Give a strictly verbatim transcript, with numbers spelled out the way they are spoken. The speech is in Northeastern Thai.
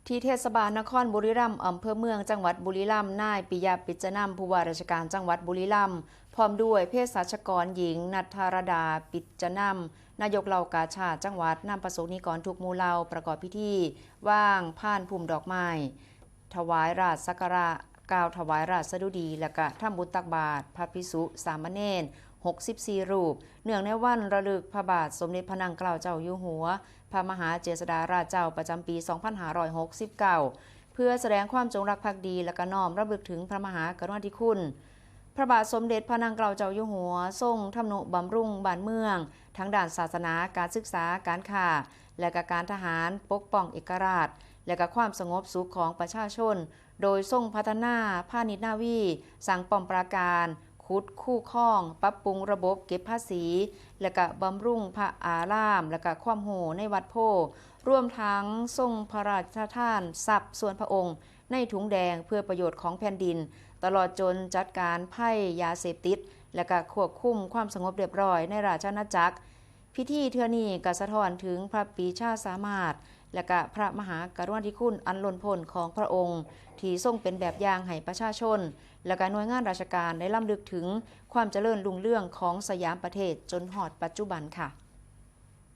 ที่เทศบาลนครบุรีรัมย์ อำเภอเมือง จังหวัดบุรีรัมย์ นายปิยะ ปิจจนำ ผู้ว่าราชการจังหวัดบุรีรัมย์ พร้อมด้วยเภสัชกรหญิง ณัฐรดา ปิจจนำ นายกเหล่ากาชาดจังหวัด นำประสงค์นิกรทุกหมู่เหล่าประกอบพิธีวางพานพุ่มดอกไม้ ถวายราชสักการะ กล่าวถวายราชสดุดี และกะทำบุญตักบาตรพระภิกษุสามเณร หกสิบสี่ รูป เนื่องในวันระลึกพระบาทสมเด็จพระนางเกล้าเจ้าอยู่หัว พระมหาเจษฎาราชเจ้าประจำปี สองพันห้าร้อยหกสิบเก้า เพื่อแสดงความจงรักภักดี และกะน้อมรำลึกถึงพระมหากรุณาธิคุณ พระบาทสมเด็จพระนางเกล้าเจ้าอยู่หัว ทรงทำนุบำรุงบ้านเมือง ทางด้านศาสนา การศึกษา การค้า และกะการทหาร ปกป้องเอกราช และกะความสงบสุขของประชาชน โดยทรงพัฒนาพาณิชย์นาวี สร้างป้อมปราการ ขุดคูคลอง ปรับปรุงระบบเก็บภาษี และกะบำรุงพระอาราม และกะความรู้ในวัดโพธิ์ รวมทั้งทรงพระราชทานทรัพย์ส่วนพระองค์ในถุงแดงเพื่อประโยชน์ของแผ่นดิน ตลอดจนจัดการภัยยาเสพติด และกะควบคุมความสงบเรียบร้อยในราชอาณาจักร พิธีเทื่อนี้กะสะท้อนถึงพระปรีชาสามารถ และกะพระมหากรุณาธิคุณอันล้นพ้นของพระองค์ ที่ทรงเป็นแบบอย่างให้ประชาชน และกะหน่วยงานราชการได้รำลึกถึงความเจริญรุ่งเรืองของสยามประเทศจนฮอดปัจจุบันค่ะ